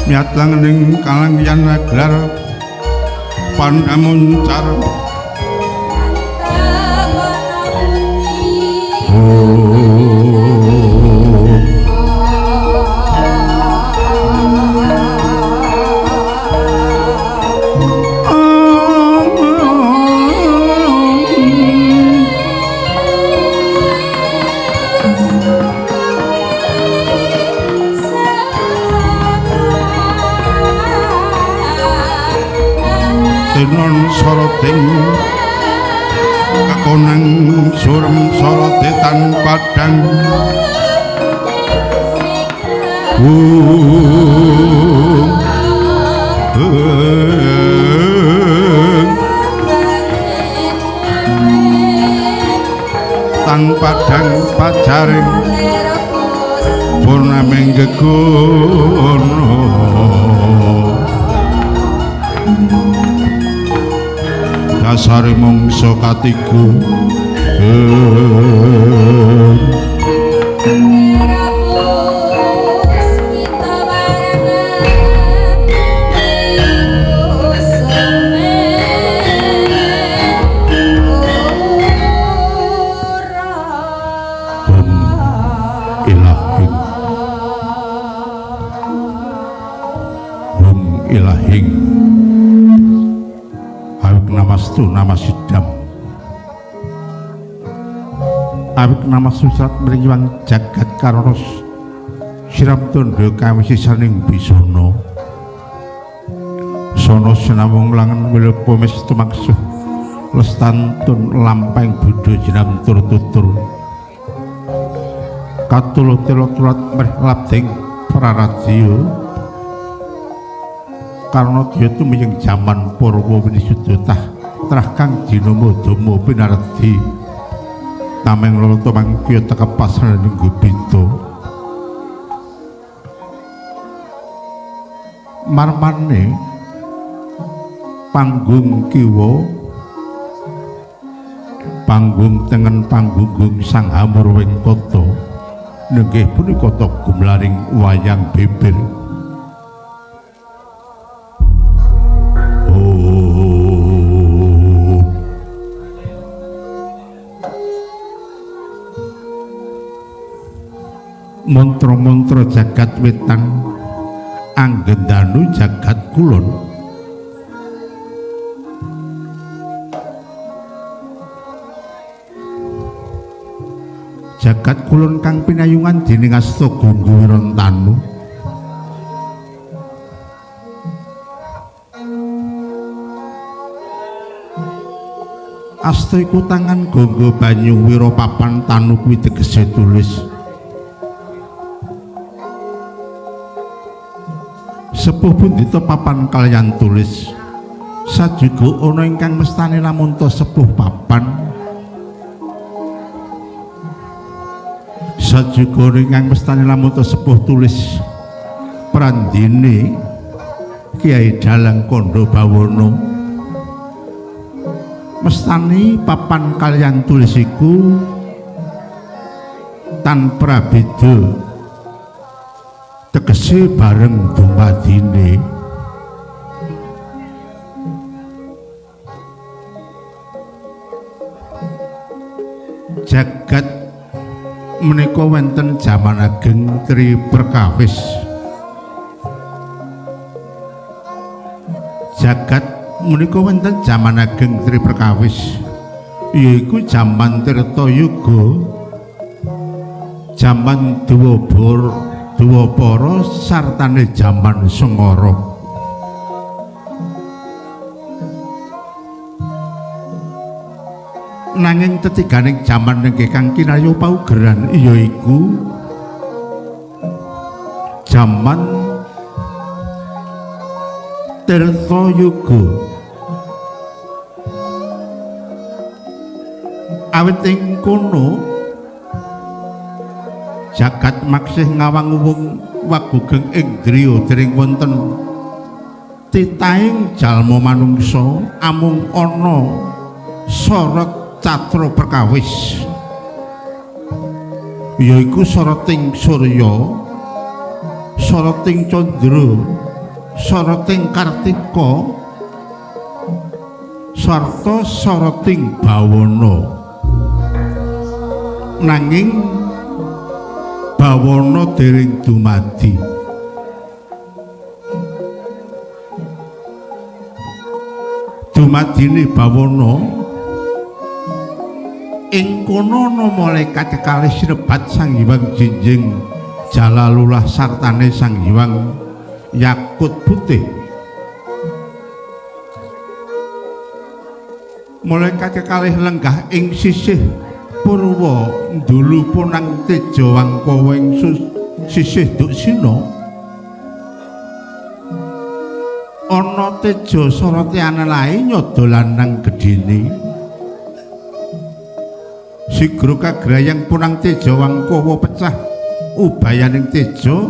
Miatlang ning kalangyan gelar panamuncar. Tenon soroting kakonang surem sorote tan padang. Tan padang pajaring purnaming gegono. Dasare mangsa katiga. Hum ilahing, hum ilahing. Namastu namasidam awik namastu sat mriwang jagat karonos siram tondo kawisisaning bisana sono sinawung langen wilopo mestu maksuh lestantun lampahing bodho jinam tur tutur katulo telo tulat mrih labding praradya karna dya tumiyeng jaman purwa winisudotah trah kang dinama dama pinardi tameng lata mangkya tekepas ning gubita marmane panggung kiwa panggung tengen panggung sang hamur wengkata nenggih punika gumlaring wayang beber. Mantra-mantra jagat wetan anggendanu jagat kulon jagat kulon kang pinayungan dening asta Gunggu Wirantanu. Asta iku tangan gangga banyu wira papan tanu kuwi tegese tulis. Sepuh pundita papan kaliyan tulis sajuga ana ingkang mestani lamun ta sepuh papan sajuga ana ingkang mestani lamun ta sepuh tulis prandine Kiai Dalang Kandha Bawana mestani papan kaliyan tulis iku tan prabeda tegese bareng dumadine. Jagat menika wonten jaman ageng Tri Perkawis. Jagat Menika wonten jaman ageng Triperkawis, yaiku jaman Tirtayuga, jaman Dwapara sartane jaman Sengara. Nanging tetiganing jaman ingkang kinarya paugeran yaiku jaman Tirtayuga. Awit ing kono jagat maksih ngawang-uwung wagugeng ing driya dering wonten titahing jalma manungsa amung ana sorot catra perkawis, yaiku soroting surya, soroting candra, soroting kartika, sarta soroting bawana. Nanging bawana dereng dumadi. Dumadine bawana ing kono ana malaikat kekalih sinebat Sang Hyang Jinjing Jalalulah sartane Sang Hyang Yakut Putih. Malaikat kekalih lenggah ing sisih purwa ndulu punang teja wangkawa ing sisih duksina. Ana teja sorote anelahe nyada lanang gedhene. Sigra kagrayang punang teja wangkawa pecah ubayaning teja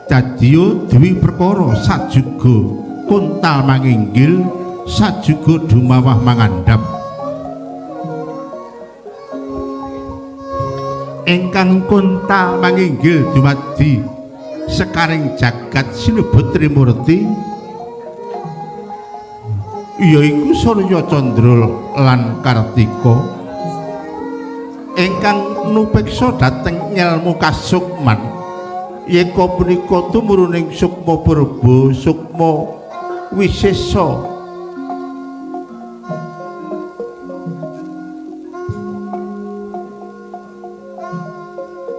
dadiya dwi perkara sajuga kuntal manginggil sajuga dumawah mangandhap. Ingkang kuntal manginggil dumadi sekaring jagat sinebut Trimurti, yaiku Surya Candra lan Kartika. Ingkang nupeksa dhateng ngelmu kasukman yeka punika tumuruning sukma purba sukma wisesa.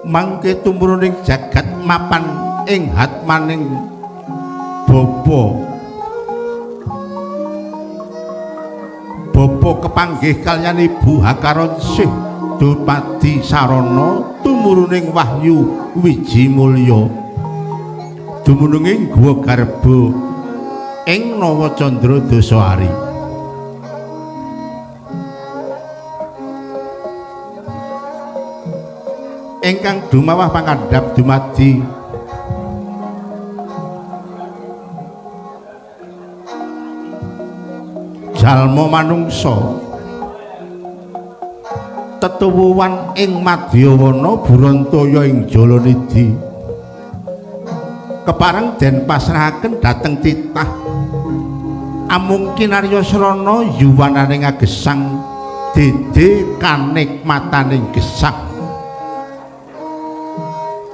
Mangke tumuruning jagat mapan ing hatmaning bapa. Bapa kepanggih kaliyan Ibu Hakaronsih dumadi sarana tumuruning wahyu wiji mulya dumunung ing guwa garba ing Nawacandra Dasahari. Ingkang dumawah pangandhap dumadi jalma manungsa tetuwuhan ing madyawana burantaya ing Jalanidhi kepareng den pasrahaken dhateng titah amung kinarya srana yuwananing agesang dede kanikmataning gesang.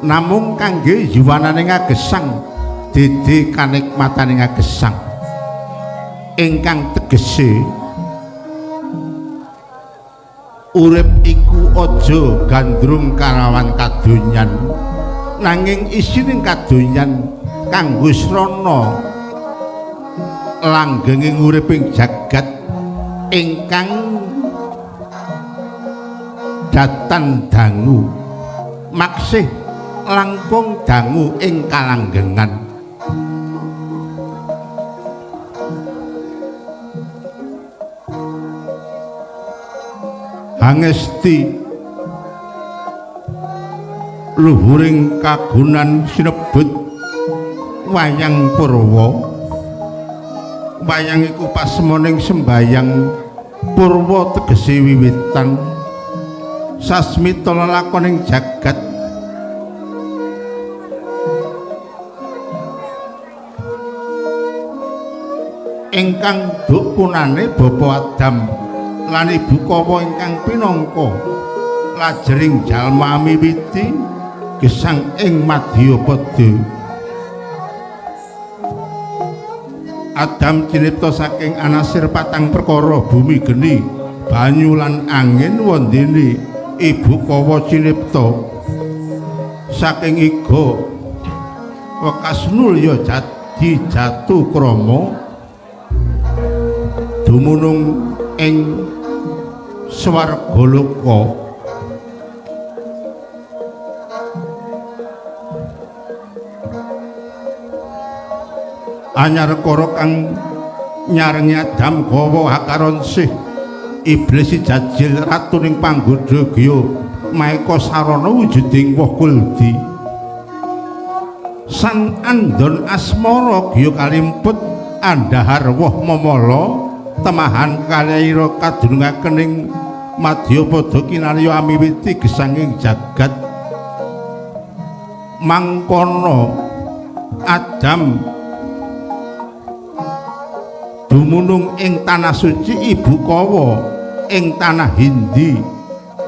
Namung kangge yuwananing agesang dede kanikmataning agesang ingkang tegese urip iku aja gandrung karawan kadonyan, nanging isining kadonyan kanggo srana langgenging uriping jagat ingkang datan dangu maksih langkung dangu ing kalanggengan. Hangesti luhuring kagunan sinebut wayang purwa. Wayang iku pasemoning sembayang purwa tegese wiwitan sasmita lelakoning jagat. Ingkang duk punane Bapa Adam lan Ibu Kawa ingkang pinangka lajering jalma miwiti gesang ing madyapada. Adam cinipta saking anasir patang perkara bumi geni banyu lan angin wondene Ibu Kawa cinipta saking iga wekas nulya jadi jatuh krama dumunung ing swarga loka. Anyar kara kang nyarengi Adam gawa hakaron sih iblis jajil ratuning panggodha gya maeka sarana wujuding woh kuldi sang andon asmara gya kalimput andhahar woh mamala temahan kalira kadunungaken ing madyapada kinarya amiwiti gesanging jagat. Mangkono Adam dumunung ing tanah suci Ibu Kawa ing tanah Hindi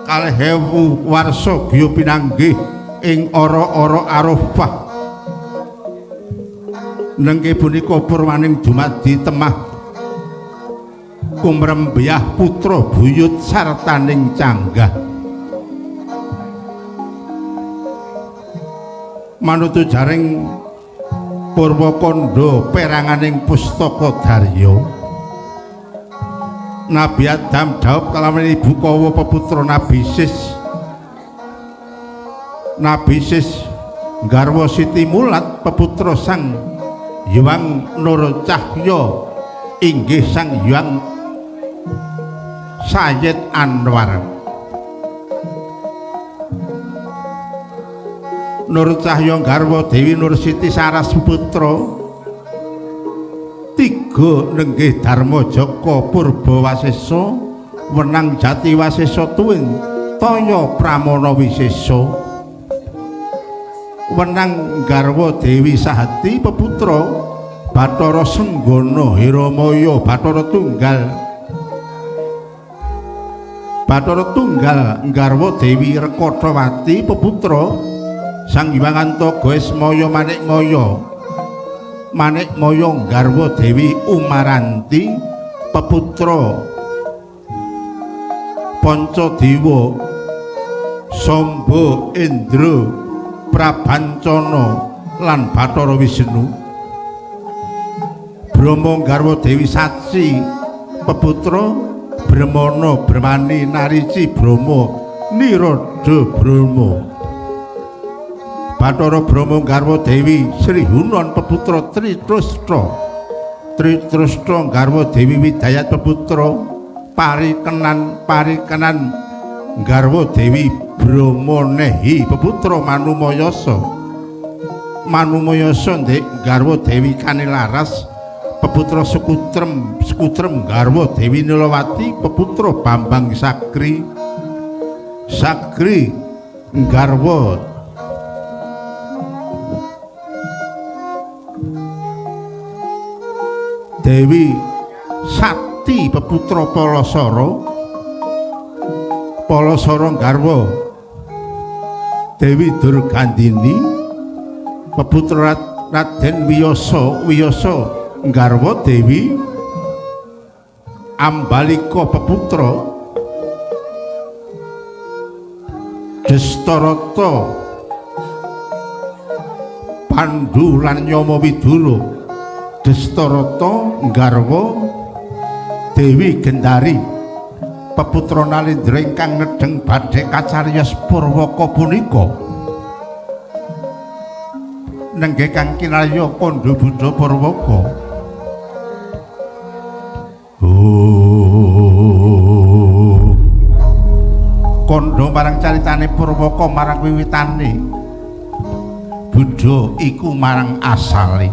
2000 warsa gya pinanggih ing ora-ora Arafah. Nengke punika purwaning dumadi temah kumrembeyah putra buyut sartaning canggah. Manut jaring Purwakandha peranganing pustaka Darya, Nabi Adam dhaup kalawan Ibu Kawa peputra Nabi Sis. Nabi Sis nggarwa Siti Mulat peputra Sang Hyang Nur Cahya inggih Sang Hyang Sayyid Anwar. Nur Cahya nggarwa Dewi Nur Siti Saras putra tiga nenggih Dharma Jaka Purba Wasesa wenang Jati Wasesa tuwin Taya Pramana Wisesa. Wenang nggarwa Dewi Sahati peputra Bathara Senggana Hiramaya Bathara Tunggal. Bathara Tunggal nggarwa Dewi Rekothawati peputra Sang Hyang Antaga Ismaya Manikmaya. Manikmaya nggarwa Dewi Umaranti peputra Pancadewa Samba Indra Prabancana lan Bathara Wisnu. Brahma nggarwa Dewi Saci peputra Brahmana Brahmani Narici Brahma Niroda Brahma. Bathara Brahma nggarwa Dewi Sri Hunon peputra Tritrustra. Tritrustra nggarwa Dewi Widayat peputra Parikenan. Parikenan nggarwa Dewi Brahmanehi peputra Manumayasa. Manumayasa ndek nggarwa Dewi Kanilaras peputra Sekutrem. Sekutrem nggarwa Dewi Nilawati peputra Bambang Sakri. Sakri nggarwa Dewi Sati peputra Palasara. Palasara nggarwa Dewi Durgandini peputra Raden Wiyasa. Wiyasa nggarwa Dewi Ambalika peputra Destarata Pandu lan Yama Widura. Destarata nggarwa Dewi Gendari peputra Nalindra ingkang nedheng badhe kacariyos Purwaka punika. Nenggih kang kinarya kandha Budha Purwaka. Oh. Kandha marang caritane Purwaka marang wiwitane. Budha iku marang asale.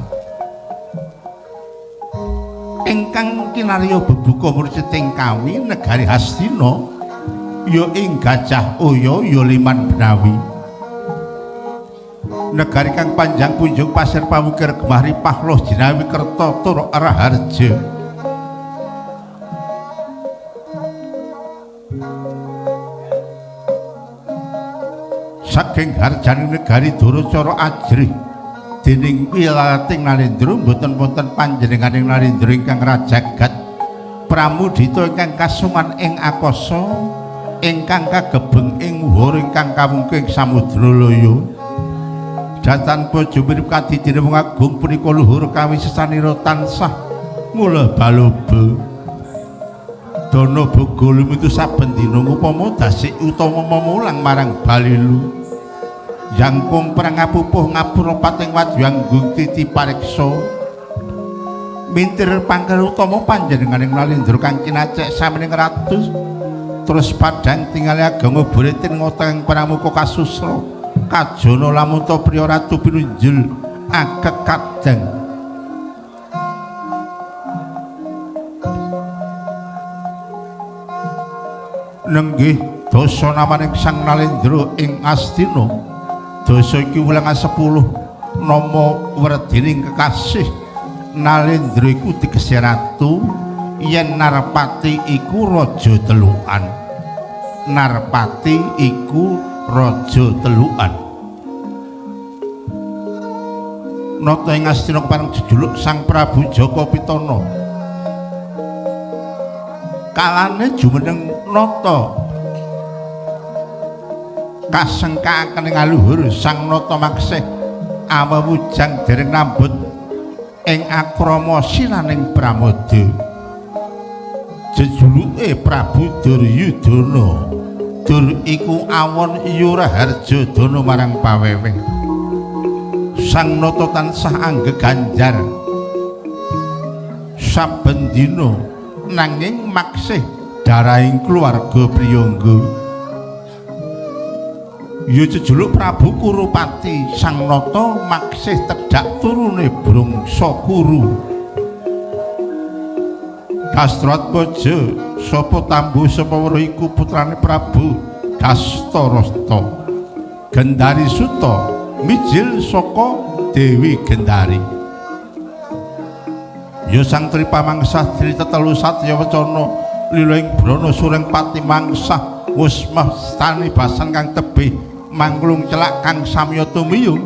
Ingkang kinarya bebuka murciting kawi negari Hastina ya ing Gajah Oya ya Liman Benawi. Negari kang panjang punjung pasir pawukir gemah ripah loh jinawi kerta tur raharja. Saking harjaning negari Duracara ajrih Dening wilalating Nalendra mboten wonten panjenenganing Nalendra ingkang rajagat pramudita ingkang kasuman ing akasa ingkang kagebeng ing muhara ingkang kawungking samudra laya. Datan praja mirip kadidene wong agung punika luhur kawisesanira tansah mula baloba. Dana boga lumitu saben dina ngupama dasik utawa memulang marang balilu. Jangkung perang ngapupuh ngapura pating wadyanggung titi pariksa. Mintir pangker utama panjenenganing Nalendra kang kinacek samining ratu terus padhang tingali agama buritin ngoteng pramuka kasusra kajana lamunta priya ratu pinunjul akek kadang. Nenggih dasa namaning Sang Nalendra ing Astina. Dasa iki wulan 10 nama werdining kekasih Nalendra iku tegese ratu yen Narpati iku raja telukan. Narpati iku raja telukan. Nata ing Astina kepareng jejuluk Sang Prabu Jaka Pitana. Kalane jumeneng nata kasengkakaken ing aluhur Sang Nata maksih awewujang dereng nambut ing akrama silaning pramada. Jejuluke Prabu Duryudana. Dur iku awon Yuraharja dana marang paweweh. Sang Nata tansah anggeganjar saben dina nanging maksih darahing keluarga priyangga. Ya jejuluk Prabu Kurupati Sang Nata maksih tedhak turune Brangsa Kuru. Dastratmaja sapa tambu sapa weruh iku putrane Prabu Dastarasta. Gendari Suta mijil saka Dewi Gendari. Ya Sang Tripamangsah Tri Tetelu Satya Wacana lila ing brana sureng pati mangsah wus mestani basan kang tebih mangklung celak kang samya tumiyung.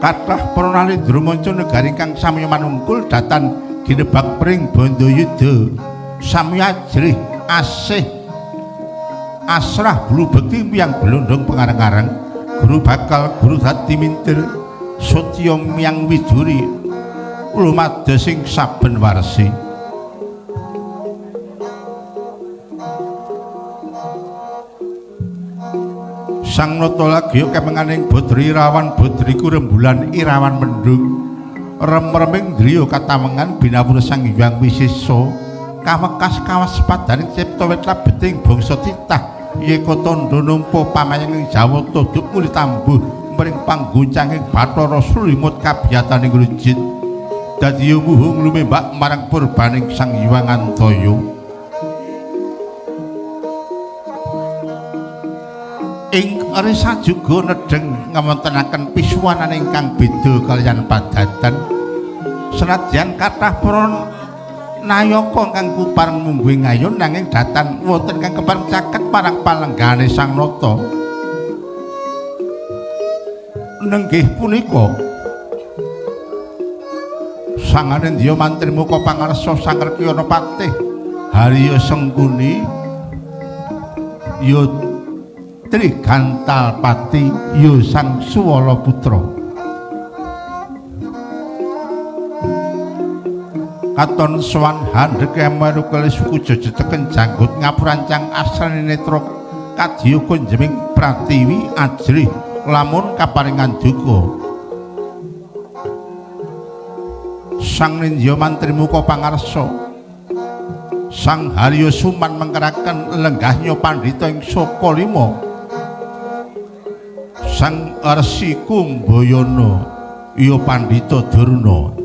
Kathah para nalendra manca negari kang samya manungkul datan ginebak pring Bandayuda samya ajrih asih asrah bulu bekti miyang blondong pengareng-areng guru bakal guru dadi mintir satya miyang widuri lumados ing saben warsi. Sang Nata lagi kemenganing Bodri Irawan Bodriku rembulan Irawan mendung rem-reming driya katawengan binawur Sang Hyang Wisesa kawekas kawas padaning cipta wit labeting bangsa titah yeka tandha nampa pamayang ing Jawata duk muli tambuh mring panggoncanging Bathara sulimut kabiyataning rujit dadi muhung lumembak marang purbaning Sang Hyang Antaya. Ing resa juga nedheng ngawontenaken pisuwanan ingkang beda kaliyan padatan. Senadyan kathah para nayaka kang kupareng mungguh ngayun nanging datan wonten kang kepareng caket marang palenggahane Sang Nata. Nenggih punika Sang Anindya mantri muka pangarsa Sang Rekyana Patih Harya Sengkuni ya Trigantalpati ya Sang Suwala Putra. Katon sowan handhek marukale suku jejeteken janggut ngapurancang asrane netra kadya kunjeming pratiwi ajrih lamun kaparingan duka. Sang Nindya mantri muka pangarsa Sang Harya Suman mengkeraken lenggahnya pandhita ing Saka Lima. Sang Resi Kumbayana ya pandhita Durna.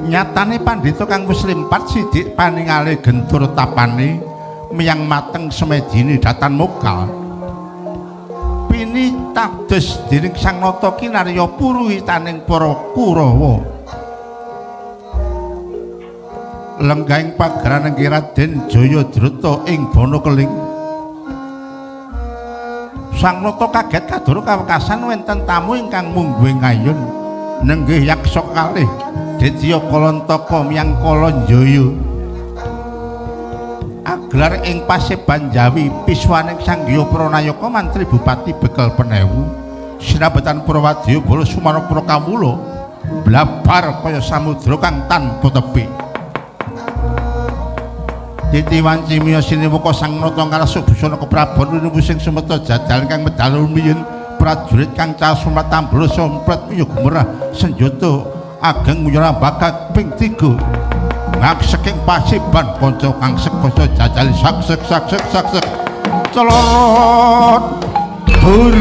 Nyatane pandhita kang wis limpat sidik paningale gentur tapane miyang mateng semedine datan mokal. Pini tados dening Sang Nata kinarya puruhitaning para Kurawa. Lenggahing pageran Raden Jayadrata ing Banakeling. Sang Nata kaget kadoro kawekasan wonten tamu ingkang mungguh ing ayun nenggih yaksa kalih Ditya Kalantaka miyang Kalanjaya. Agelar ing Paseban Jawi piswaning Sang Hyang Pranayaka mantri bupati bekel penewu sinabetan Purwadya bala Sumanapura kawula blabar kaya samudra kang tanpa tepi. Titi wanci miya siniwaka sang nata ngarsa busana keprabon winuwuh sing sumeta jajal kang medal rumiyin prajurit kang casumat tambel sompret miya gumerah senjata ageng muyara bakat ping 3 ngakseking pasiban kanca kang sekasa jajal sak sek sak sek sak sek celorot bur.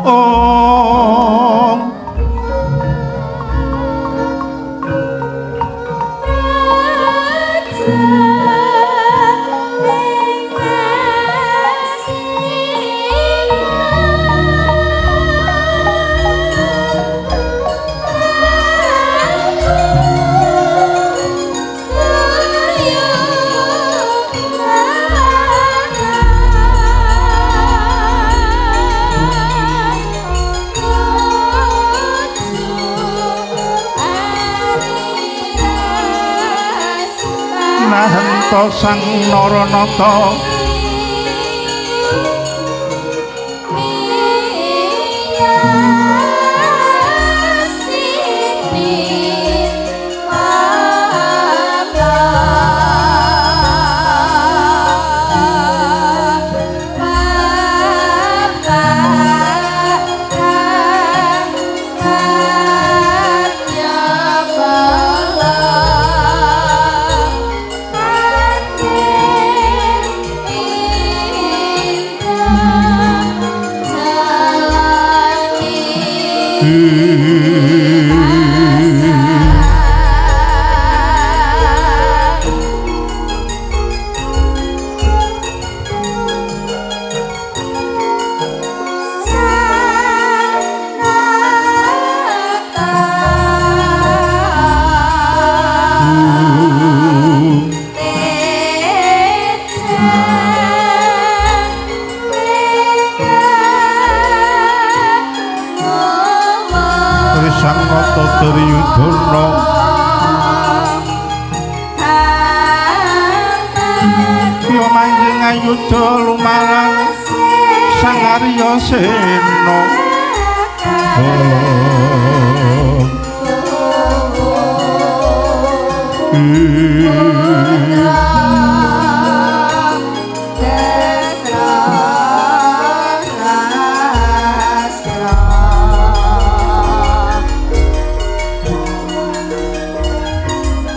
Om Nahenta sang Naranata Sang Nata Duryudana ya manjing ayuda lumaran Sang Arya Sena.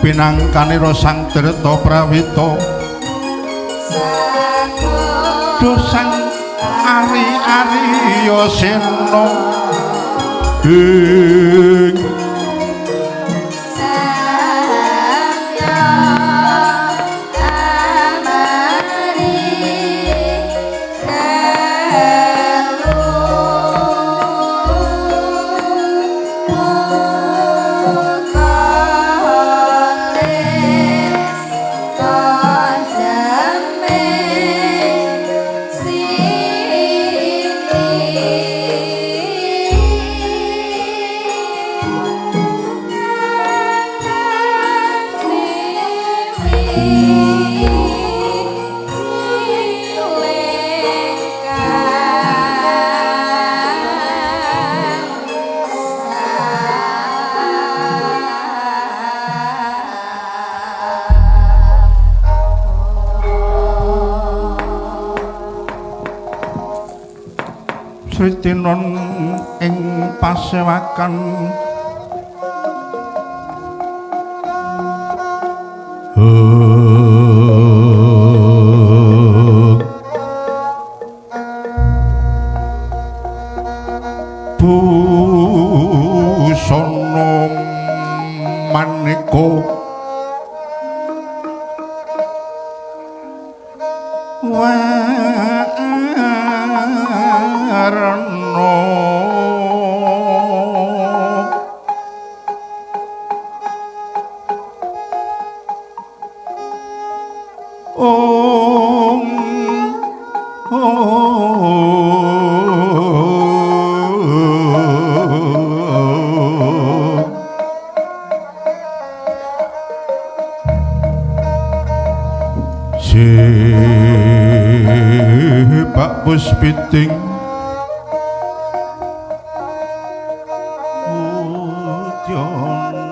Pinangkanira Sang Tirta Prawita duh Sang Ari Arya Sena ing Sritinon ing pasewakan busana maneka warna. Puspiting Udyana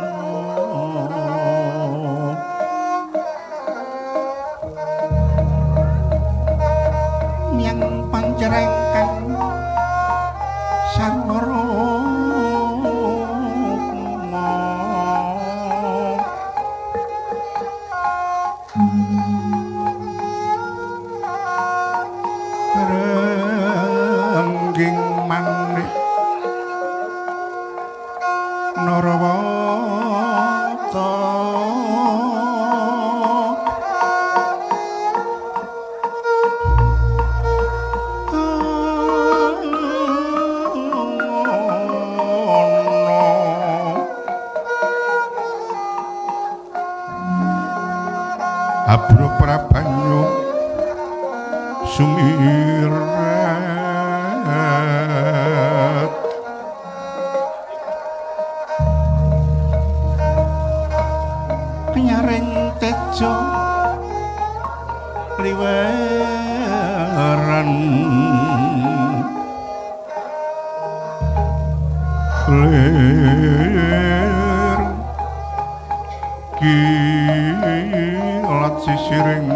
Myang pancerengkang sarwa Rengging manik Narawata Abro prabanyu sumirat Kenyaring tejo liweran Lir kilat sisiring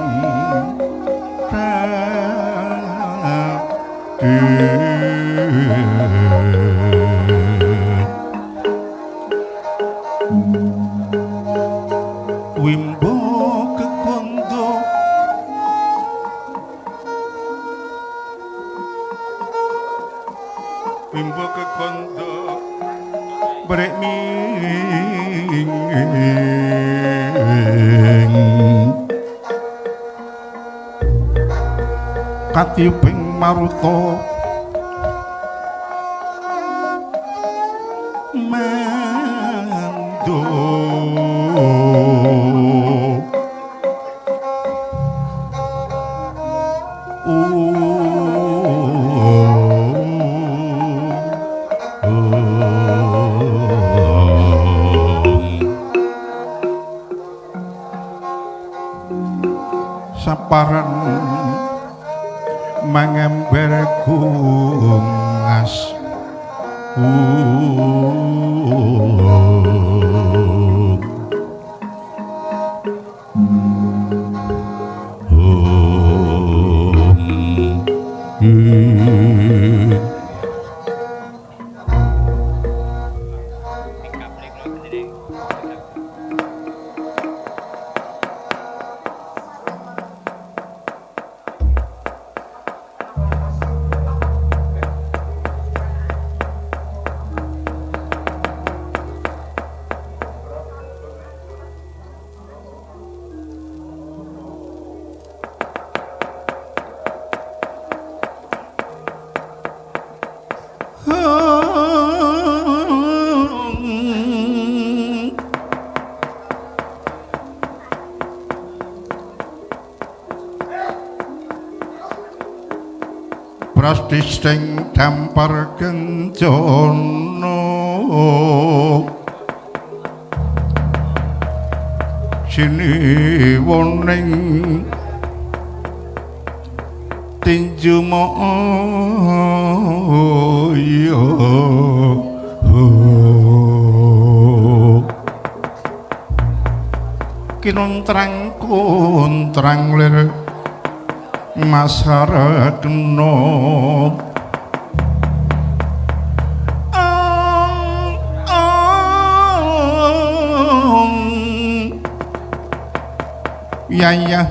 Wimbo kekondo Wimbo kekondo brek ming Katiyuping maruta mando Saparan mangember kungas Prastisting dampar kencana siniwoning tinju maya kinontrang kuntrang lir masarakna Yayah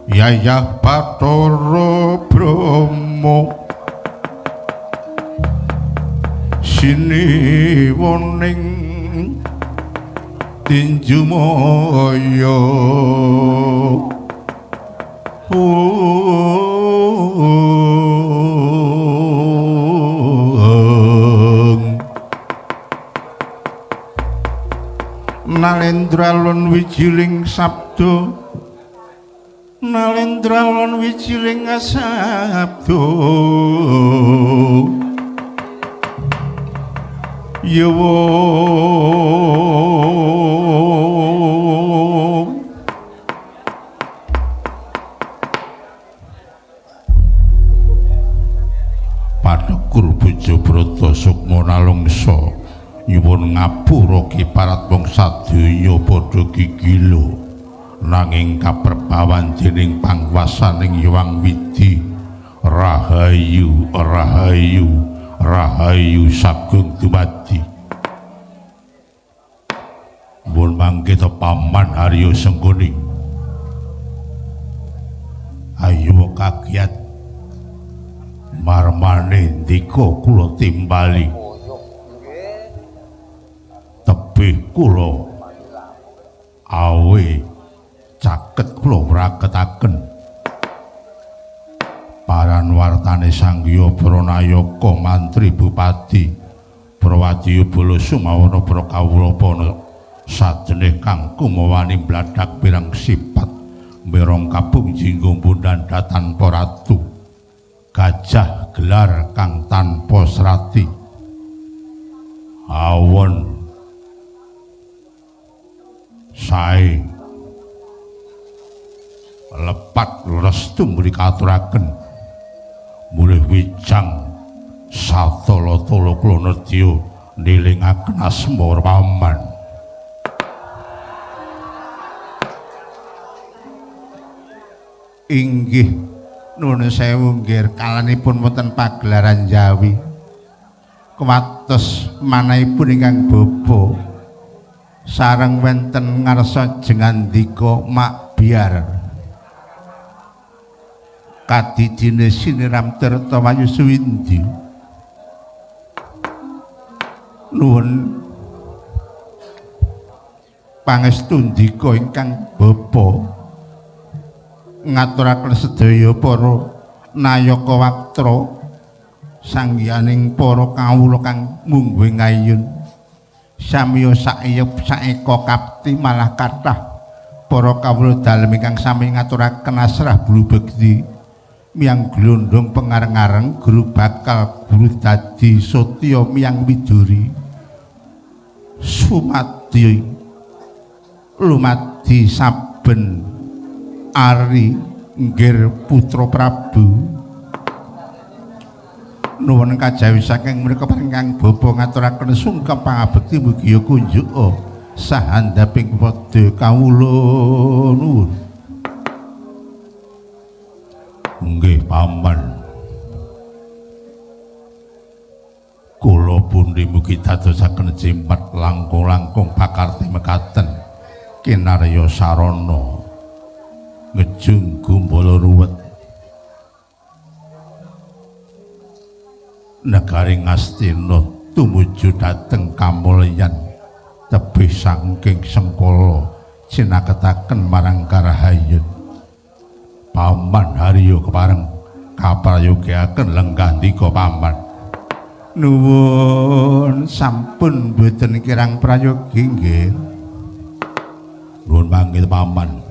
Yayah Bathara Brahma siniwoning tinju maya Nalendra lon wijiling sabda Nalendra lon wijiling sabda Yawa Nyuwun ngapura Ki Parat wong sadaya padha gigila nanging kaperbawan dening pangwasaning Hyang Widhi. Rahayu rahayu rahayu sagung dumadi. Mun mangke to Paman Haryo Sengkuni. Ayo kagiat marmane ndika kula timbali. Tebih kula awe caket kula wraketaken. Paran wartane Sang Hyang Pranayaka mantri bupati Prawadiya Bala Sumawana para kawula pana sajenih kang kumawani bladhak pirang sipat merong kabung jinggo bundanda tanpa ratu gajah gelar kang tanpa srati awon sae lepat restu mriki katuraken mulih wijang satala-tala kula nedya nilingaken asma paman. Inggih nuwun sewu nggih kalanipun wonten pagelaran Jawi kuwatos manahipun ingkang bapa sareng wonten ngarsa jengandika mak biar kadidine siniram tirta wayu suwindi. Nuwun pangestu ndika ingkang bapa ngaturaken sedaya para nayaka waktra sanggiyaning para kawula kang mungguh ngayun samiya saeyep saeka kapti malah kathah para kawula dalem ingkang sami ngaturaken asrah bulu bekti miyang glondong pengareng-areng guru bakal guru dadi satya miyang widuri sumadi lumadi saben ari nggir putra Prabu. Nuwun kajawi saking mriku ingkang bapa ngaturaken sungkem pangabekti mugi kunjuka sahandaping padha kawula nuwun. Nggih paman, kula pundi mugi dadosaken jimat langkung-langkung pakarti mekaten kinarya sarana ngejung gumbala ruwet negari Ngastina tumuju dhateng kamulyan tebih saking sengkala cinaketaken marang karahayun. Paman Haryo kepareng kaprayogiaken lenggah ndika paman. Nuwun sampun boten kirang prayogi nggih. Nuwun panggil paman.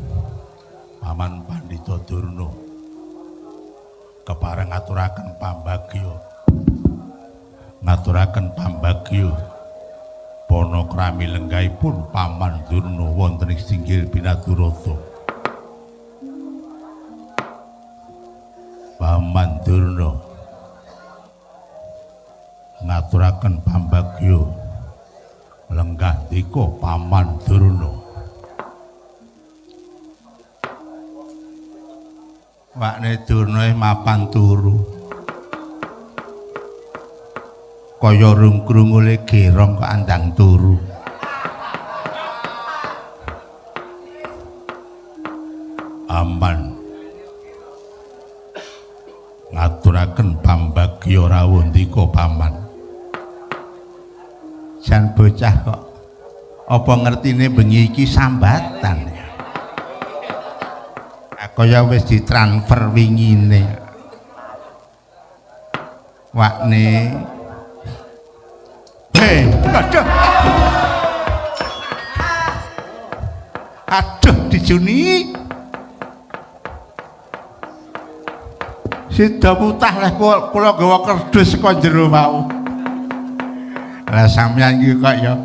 Paman Pandhita Durna kepareng ngaturaken pambagya. Ngaturaken pambagya panakrami lenggahipun Paman Durna wonten ing singgil Binadurata. Paman Durna ngaturaken pambagya lenggah ndika Paman Durna. Wakne Durna mapan turu kaya rung krungule gerong kok andang turu. Aman ngaturaken pambagya rawuh ndika paman. Jan bocah kok apa ngertine bengi iki sambatan. Kaya wis ditransfer wingine. Wakne hei, aduh. Aduh dijuni. Sida putah leh kula gawa kerdus saka jero mau. Lah sampeyan iki kok ya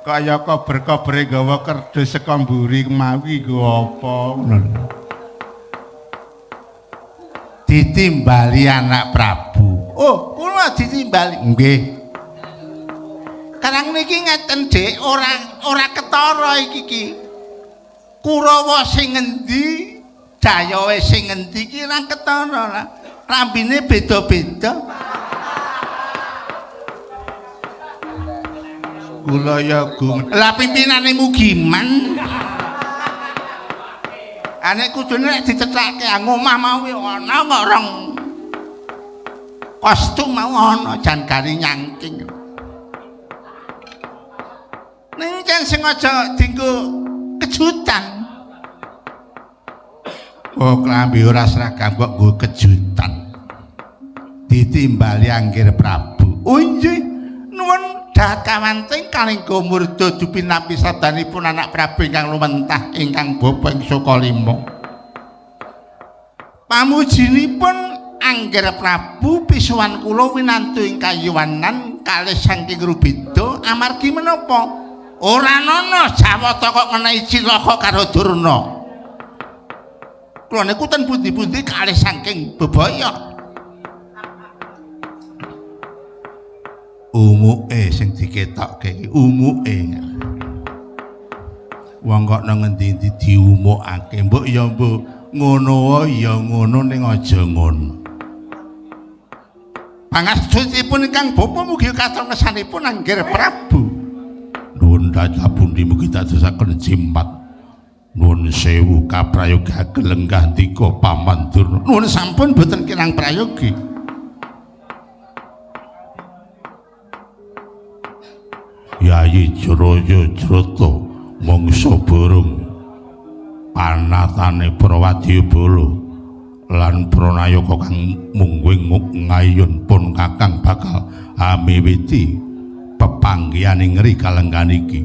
kaya kober-kobere gawa kerdus saka mburi mau iki nggo apa ngono. Ditimbali anak Prabu. Oh, kula kula ditimbali. Nggih. Karang niki ngeten, Dik, ora ketara iki ki. Kurawa sing ngendi, dayawe sing ngendi ki ora ketara lah. Rambine beda-beda. Kula ya gumun. Lah pimpinane Mugiman. Ane kudune nek dicethake ngomah mau ana kok rong kostum mau ana jan gari nyangking. Ning jan sing aja dienggo kejutan. Oh, klambi ora seragam kok nggo kejutan. Ditimbali Anggir Prabu. Oh nggih, nuwun dahat kawanting kalengga murda dupinampi sadanipun anak Prabu ingkang lumentah ingkang bapa ing Sukalima. Pamujinipun Anggir Prabu pisuwan kula winantu ing kayuwanan kalih saking rubeda amargi menapa? Ora ana Jawata kok ngenehi cilaka karo Durna. Kula niku ten pundi-pundi kalih saking bebaya. Umuke sing diketokke iki umuke. Wong kok nang ngendi-endi diumukake. Mbok ya mbok ngono wae ya ngono ning aja ngono. Pangastutipun ingkang bapa mugi katon kesanipun Anggir Prabu. Nuwun pundi mugi dadosaken jimat. Nuwun sewu kaprayogaken lenggah ndika Paman Durna. Nuwun sampun boten kirang prayogi. Yayi Jraya Jrata mangsa bareng panatane Prawadyabala lan Pranayaka kang mungguing ngayun pun kakang bakal amiwiti pepanggihan ing ngri kalenggan iki.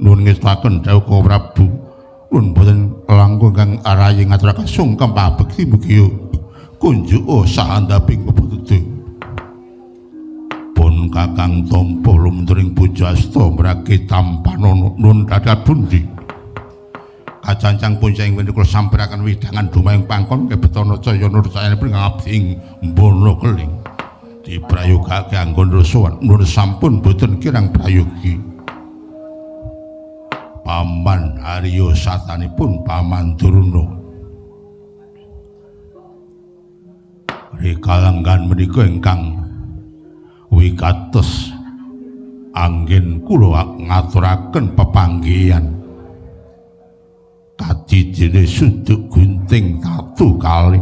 Nuwun ngestakaken dawuh Prabu. Nuwun boten langkung kang arayi ngaturaken sungkem pabekti mugi kunjuk sahandaping peputih. Pun kakang tampa lumunturing pujasta mragi tampanana. Nuwun dadat pundi. Kacancang punca ing wene kula sampuraken widangan dumaing pangkon kebetana caya nur sayanipun ngabdi ing mbana keling. Diprayogake anggon sowan. Nuwun sampun boten kirang prayogi. Paman Arya satanipun Paman Durna. Rikalenggan menika ingkang wigatos anggen kula ngaturaken pepanggihan kadidene suduk gunting tatu kalih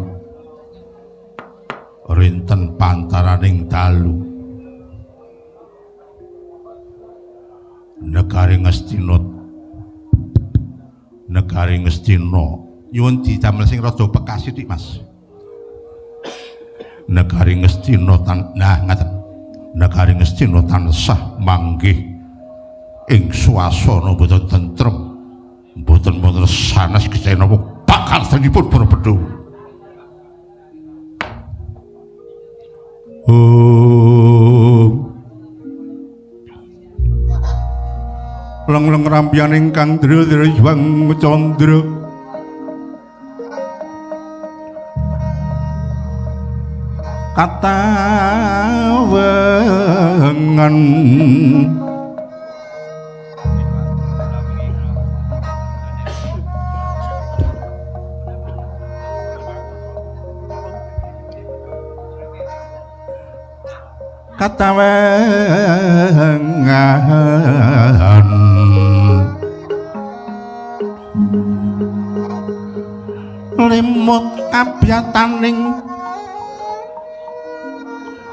rinten pantaraning dalu negari Ngastina. Negari Ngastina nyuwun didamel sing rada peka sithik Mas. Negari Ngastina tan nah ngaten. Negari Ngastina tansah manggih ing swasana boten tentrem, boten wonten sanes kecenapa pakarsanipun para Pandhawa. Oh. Leng-leng rampian ingkang dra-dra Hyang Candra. Katawengan katawengan limut kabyataning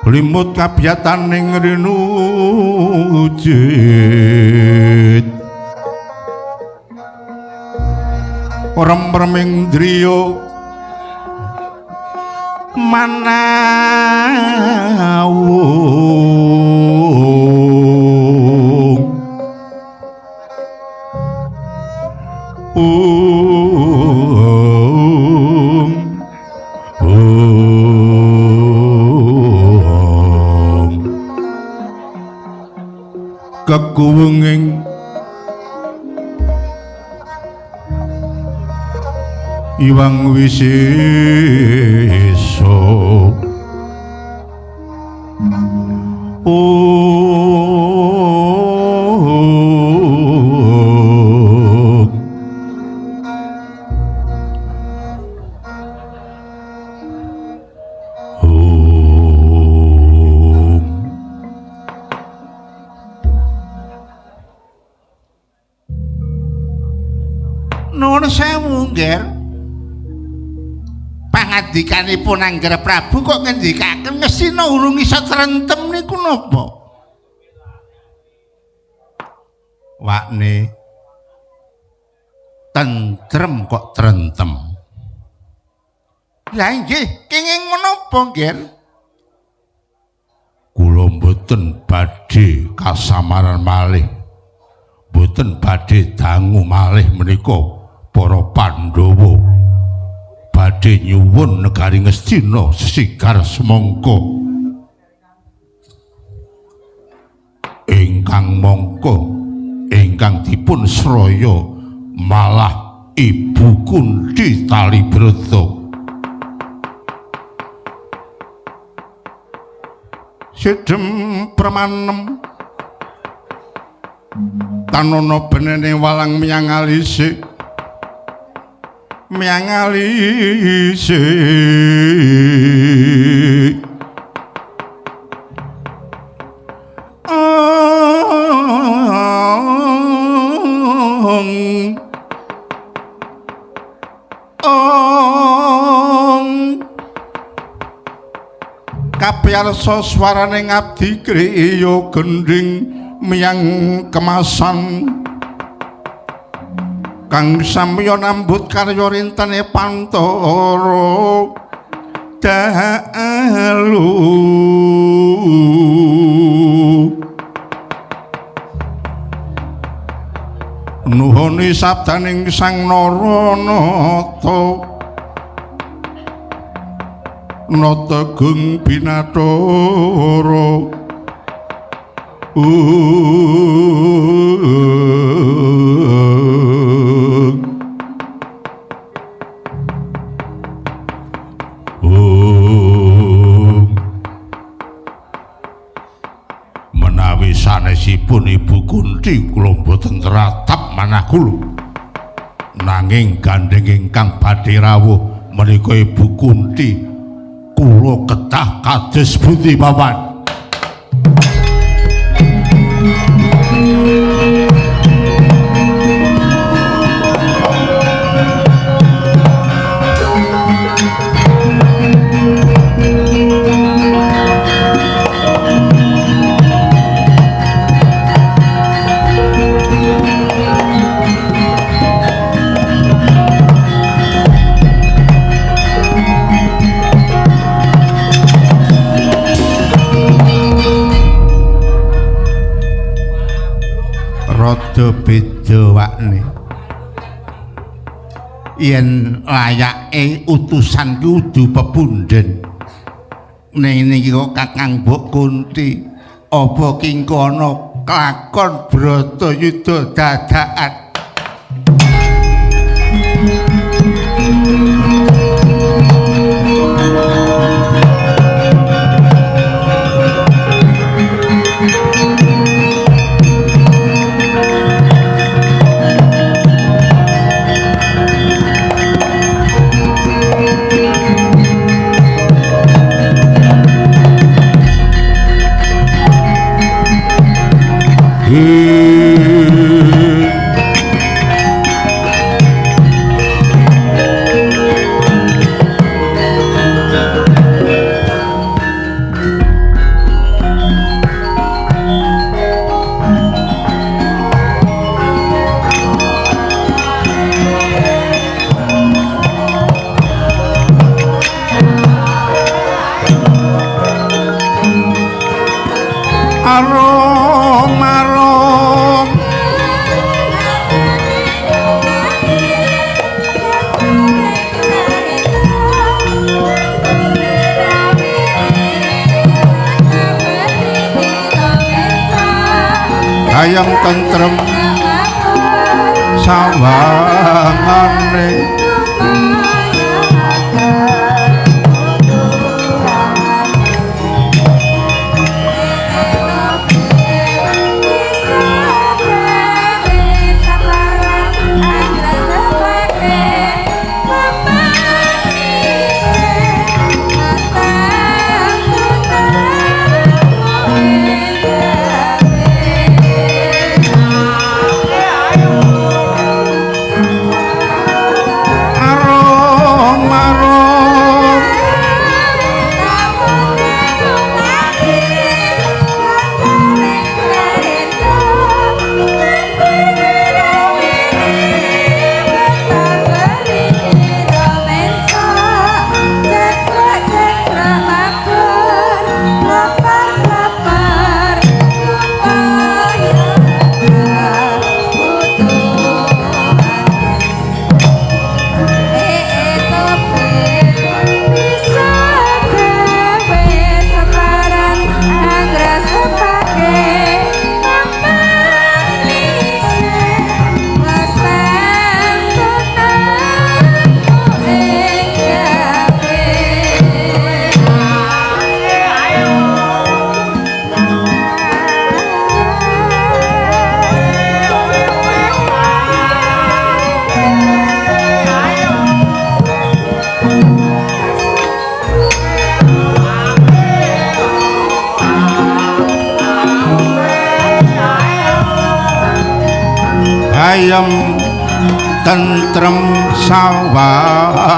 limut kabyataning rinujit rem-reming driya manawung. Kekuwunging Iwang Wisesa. Nuwun sewu, Ngger. Pangandikanipun Angger Prabu kok ngendikaken Ngastina urung iso trentem niku napa? Wakne tentrem kok trentem. Lah nggih, kenging menapa, Ngger? Kula mboten badhe kasamaran malih. Mboten badhe dangu malih menika para Pandhawa. Badhe nyuwun negari Ngastina sesigar semangka. Ingkang mangka ingkang dipun sraya malah Ibu Kunti Talibrata. Sidhem premanem tanono benene walang miyang alise miyang alise ong ong kapiyarsa swarane ngabdi kriya gendhing miyang kemasan kang samya nambut karya rintene pantara dalu. Nuhoni sabdaning Sang Naranata nata gung binathara. Menawi sanesipun Ibu Kunti kula mboten tratap manah kula, nanging gandheng ingkang badhe rawuh menika Ibu Kunti kula kedah kados pundi papan? Rada beda wakne. Yen layake utusan ki kudu pepundhen. Ning niki kok Kakang Mbok Kunti apa kingkono kelakon Bratayuda dadakan. Arum arum ayam tentrem sawangane Gayem tentrem sawangane.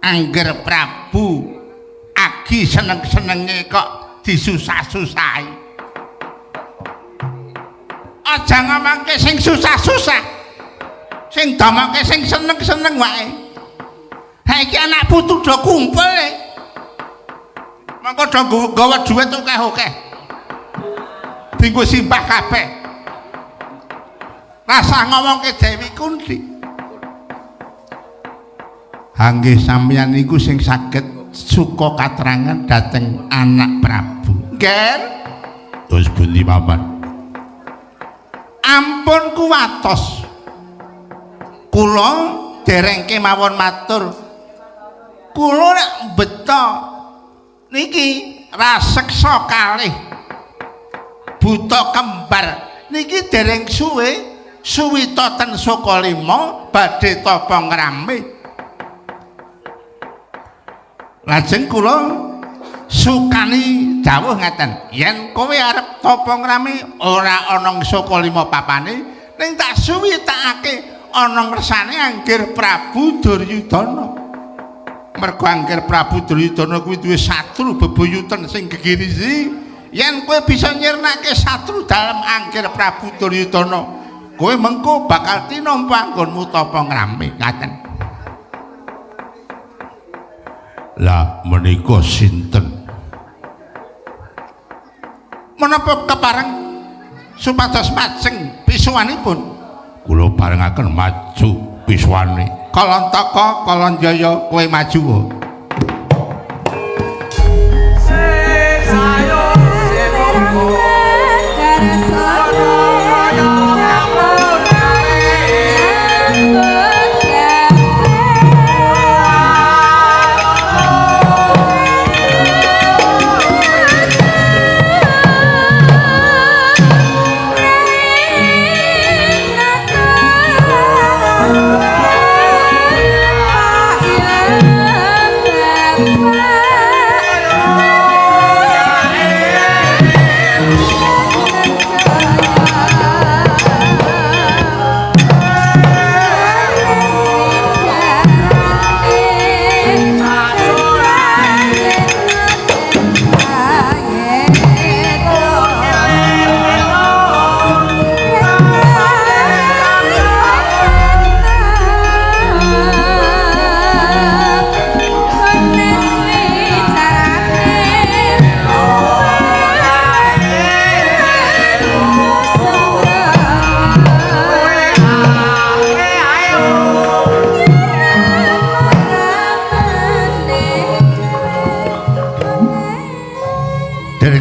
Angger Prabu Agi seneng-senenge kok disusah-susahi. Aja ngomongke sing susah-susah, sing domongke sing seneng-seneng wae. Ha iki anak putu do kumpul e. Mongko do nggawa dhuwit akeh-akeh. Dinggo simbah kabeh. Rasah ngomongke Dewi Kunti. Hanggih sampeyan niku sing saged suka katerangan dhateng anak Prabu. Nggih. Terus pundi paman? Ampun kuwatos. Kula dereng kemawon matur. Kula nek beto niki raseksa kalih buta kembar niki dereng suwe suwita ten Sukalima badhe tapa ngrame. Lajeng kula sukani dawuh ngaten, yen kowe arep tapa ngrame ora ana Sukalima papane, ning tak suwitakake ana ngersane Angger Prabu Duryudana. Mergo Angger Prabu Duryudana kuwi duwe satru bebuyutan sing gegirisi, yen kowe bisa nyirnake satru dalem Angger Prabu Duryudana, kowe mengko bakal tinampa anggonmu tapa ngrame ngaten. Lah menika sinten? Menapa kepareng supados majeng pisuwanipun? Kula parengaken maju pisuwane. Kalantaka Kalanjaya kowe maju.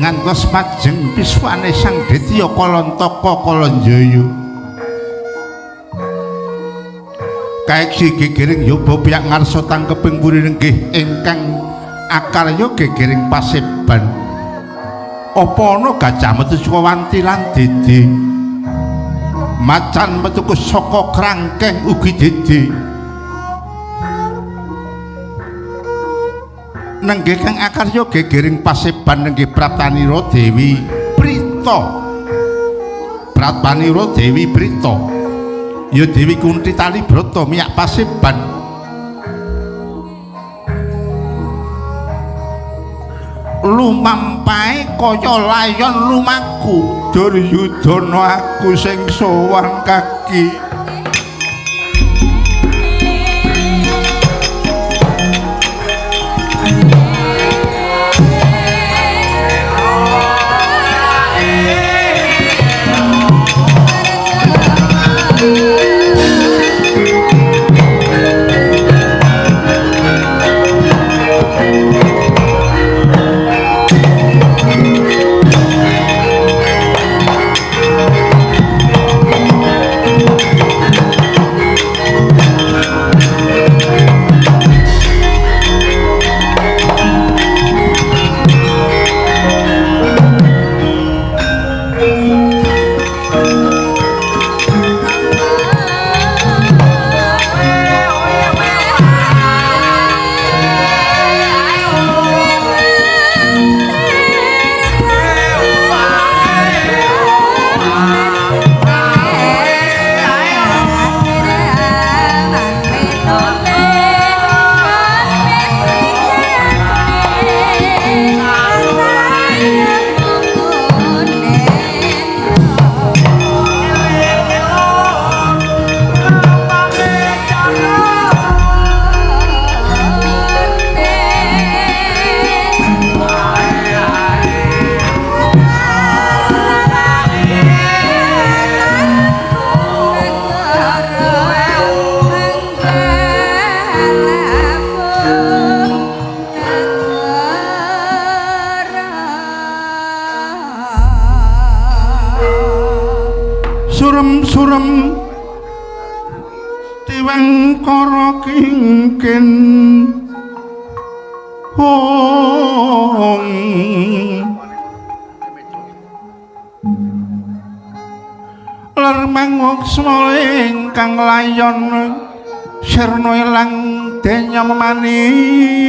Ngantos majeng piswane Sang Ditya Kalantaka Kalanjaya. Kaeksi gegering yoba piyak ngarsa tangkeping puri nenggih ingkang akarya gegering paseban. Apa ana gajah metu saka wanti lan dede? Macan metu saka krangkeng ugi dede. Nenggih kang akarya gegering paseban nenggih Pratanira Dewi Prita. Pratanira Dewi Prita. Ya Dewi Kunti Talibrata miyak paseban. Lumampahe kaya layon lumaku. Duryudana aku sing sowan kaki. Surem-surem tiweng kara kingkin hong ler manguksma ingkang layon sirna ilang denya manise.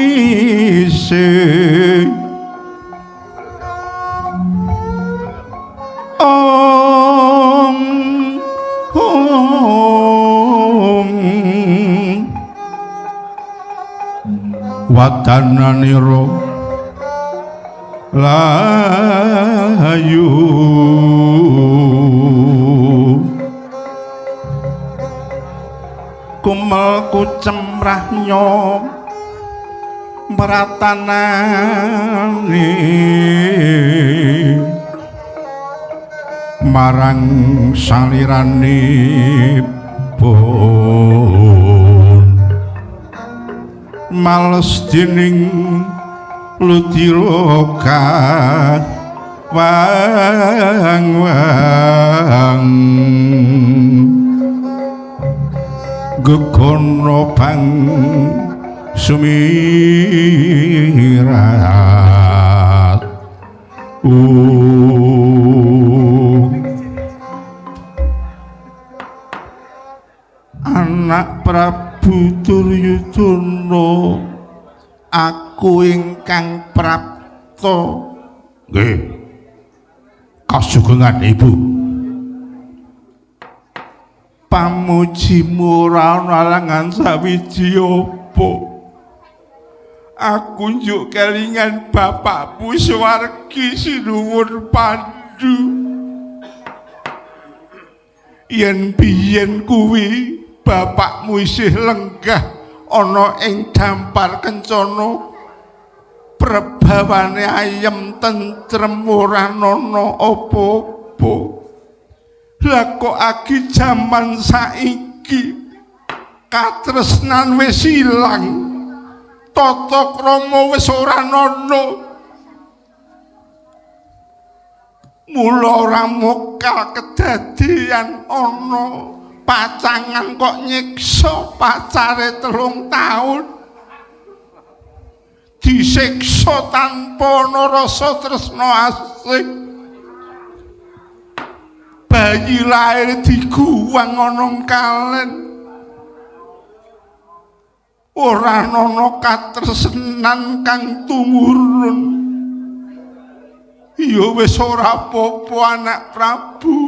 Wadananira layu kumel kucemrahnyo mratanane marang saliranipun males dening ludira wang-wang gegono bang sumirat. Anak Prabu Duryudana, aku ingkang prapta. Nggih. Kasugengan Ibu. Pamujimu ora ana alangan sawiji apa. Aku njuk kelingan bapakmu swargi sinuwun Pandu. Yen biyen kuwi bapakmu isih lenggah ana ing dampar kencana, prebawane ayem tentrem ora ana apa-apa. Lah kok agi jaman saiki katresnan wis ilang, tata krama wis ora ana. Mula ora mokal kedadian ana pacangan kok nyiksa pacare 3 tahun, disiksa tanpa ana rasa tresna asih. Bayi lahir diguwang ana kalen, ora ana katresnan kang tumurun. Ya wis ora apa-apa anak Prabu,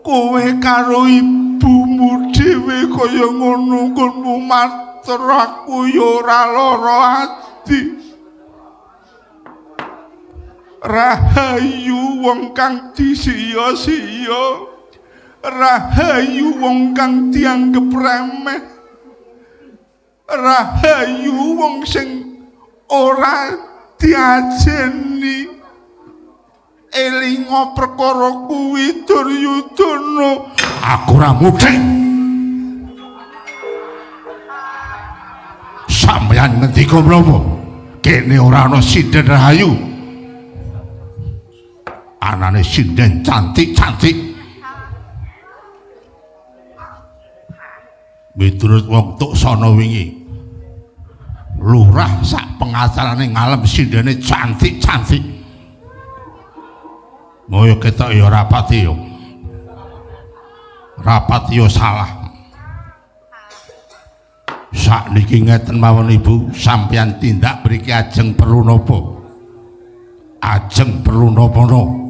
kowe karo ibu Ibumu dhewe kaya ngono nggonmu matur aku ya ora lara ati. Rahayu wong kang disiya-siya, rahayu wong kang dianggep remeh, rahayu wong sing ora diajeni. Elinga perkara kuwi Duryudana. Aku ora mudhek. Sampeyan ngendika menapa? Kene ora ana sinden rahayu. Anane sinden cantik-cantik. Miturut wong Tuksana wingi, lurah sak pengacarane ngalem sindene cantik-cantik. Moyo ketok ya rapati yo. Rapati yo salah. Sakniki ngeten mawon Ibu, sampeyan tindak mriki ajeng perlu napa? Ajeng perlu napa-napa?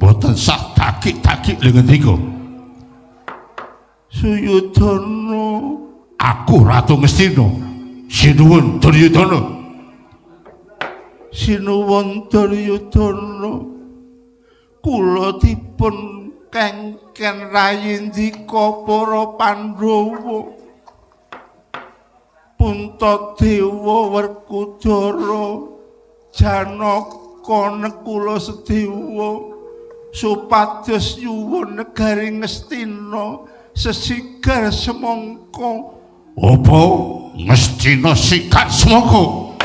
Mboten sah dagik-dagik lho ngendika. Suyudana, aku Ratu Ngastina. Sinuwun Duryudana. Sinuwun Duryudana. Kula dipun kengken rayindika para Pandhawa. Puntadewa Werkudara Janaka Nekula Sedewa supados nyuwun negari Ngastina sesigar semangka. Apa Ngastina sigar semangka?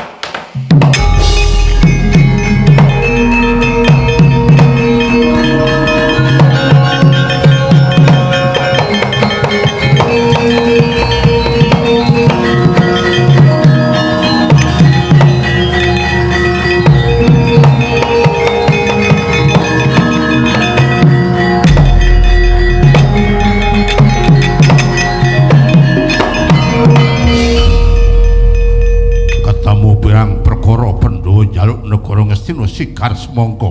Sigar semangka.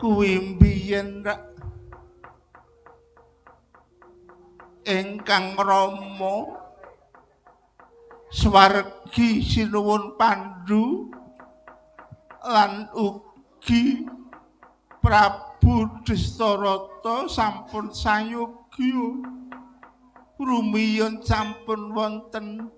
Kuwi mbiyen rak ingkang rama swargi sinuwun Pandu lan ugi Prabu Destarata sampun sayogya. Rumiyin sampun wonten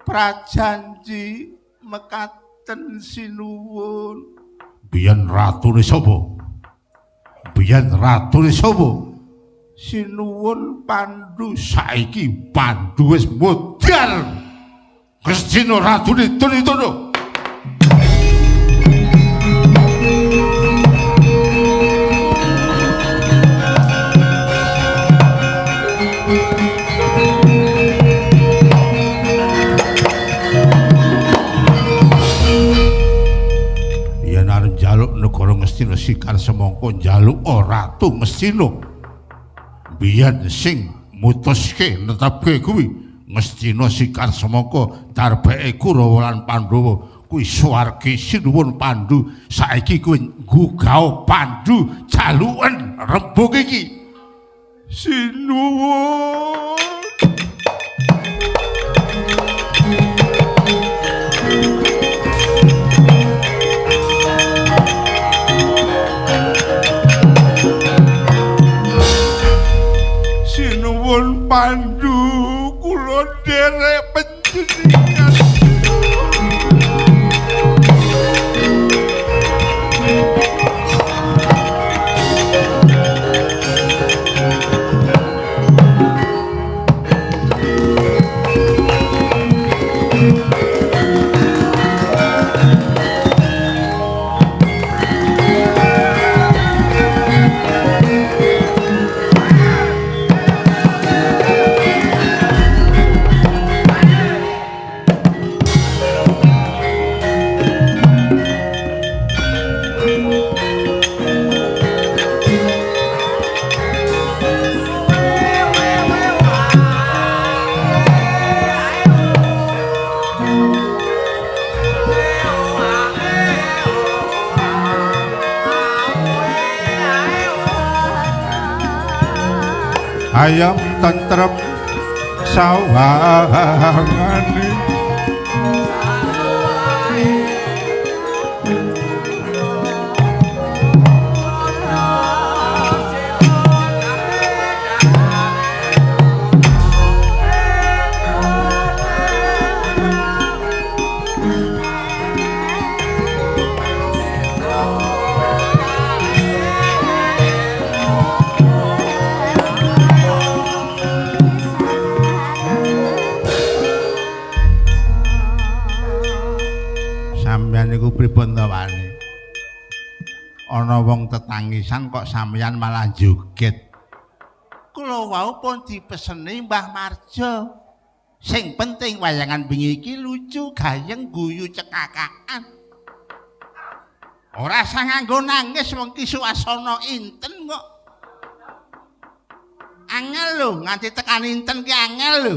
prajanji mekaten sinuwun. Biyen ratune sapa? Biyen ratune sapa? Sinuwun Pandu. Saiki Pandu wis modar. Ngastina ratune Duryudana. Negara Ngastina sikar semangka njaluk Ratu Ngastina. Biyen sing mutuske netepke kuwi Ngastina sikar semangka darbeke Kurawa lan Pandhawa kuwi swargi sinuwun Pandu. Saiki kuwi nggugah Pandu jaluken rembug iki. Sinuwun. Sinuwun Pandu kula nderek panjenengan. Ayam tentrem sawangane. Sampeyan niku pripun to, Wani? Ana wong tetangisan kok sampeyan malah joget. Kula wau pun dipeseni Mbah Marjo. Sing penting wayangan wingi iki lucu, gayeng, guyu cekakakan. Ora usah nganggo nangis wong ki suasana inten kok. Angel lho, nganti tekan inten ki angel lho.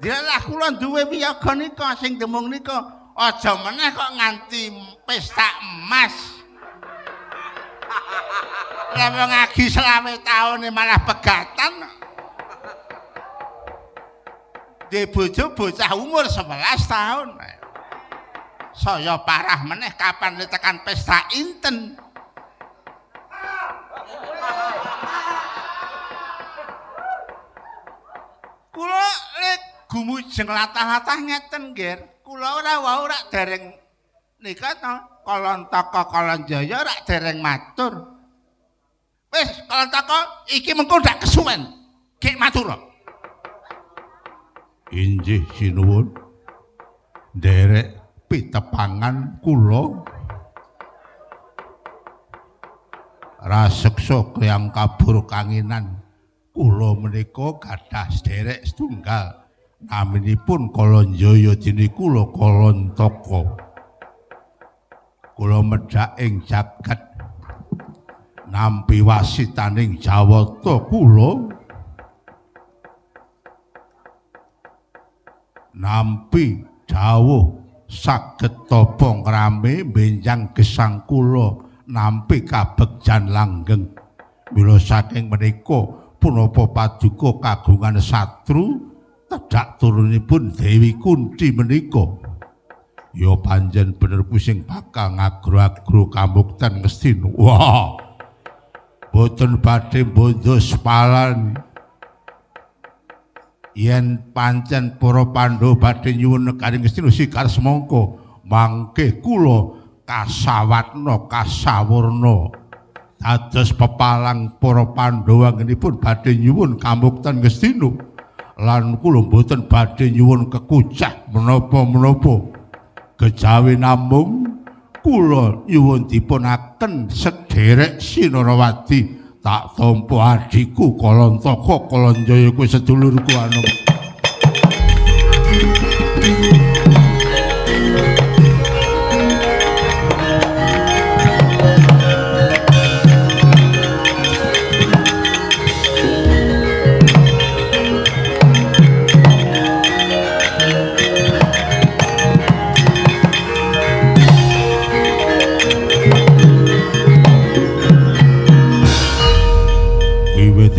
Dilalah kula duwe wiyaga nika sing demung nika. Aja meneh kok nganti pesta emas. Lah wong agi 25 taun malah pegatan. Dhe bojo bocah umur 11 tahun. Saya parah meneh kapan tekan pesta inten. Kula lek gumujeng latah-latah ngeten, Nggir. Kula ora wau rak dereng nika to, Kalantaka Kalanjaya rak dereng matur. Wis Kalantaka iki mengko ndak kesuwen. Gek matur. Injih sinuwun. Nderek pitepangan kula raseksa keyang kabur kanginan. Kula menika gadah sederek setunggal. Naminipun Kalanjaya dene kula Kalantaka. Kula medhak ing jagat nampi wasitaning Jawata kula nampi dawuh saged tapa ngrame benjang gesang kula nampi kabegjan langgeng. Mila saking menika punapa paduka kagungan satru tedhak turunipun Dewi Kunti menika. Ya pancen bener kuwi sing bakal ngagro-agro kamukten Ngastina. Wah. Boten badhe bondo sepalan. Yen pancen para Pandhawa badhe nyuwun negari Ngastina sikar semangka mangke kula kasawatna kasawurna dados pepalang para Pandhawa anggenipun badhe nyuwun kamukten Ngastina. Lan kula mboten badhe nyuwun kekucah menapa-menapa. Kejawi namung kula nyuwun dipunaken sederek Sinarawati tak tampa adhiku Kalantaka Kalanjaya kuwi sedulurku anom.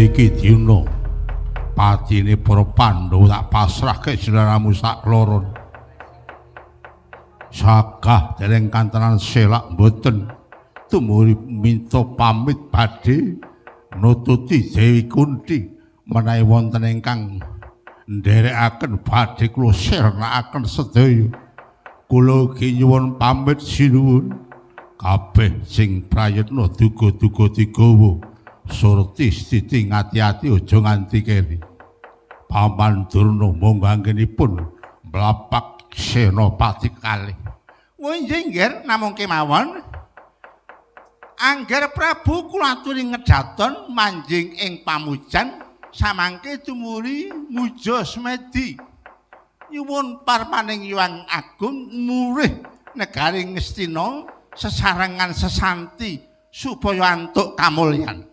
Iki dina patine para Pandhawa tak pasrahke sliramu sakloron. Sagah dereng kantenan selak mboten tumuri minta pamit badhe nututi Dewi Kunti menawi wonten ingkang nderekaken badhe kula sirnakaken sedaya. Kula ugi nyuwun pamit sinuwun kabeh sing prayitna duga-duga digawa. Surti stiti ngati-ati aja nganti keri. Paman Durna monggo anggenipun mlapak senopati kalih. Wah inggih nggih namung kemawon. Angger Prabu kula aturi ngedhaton manjing ing pamujan samangke tumuri muja semedi. Nyuwun parmaning Hyang Agung murih negari Ngastina sesarengan sesanti supaya antuk kamulyan.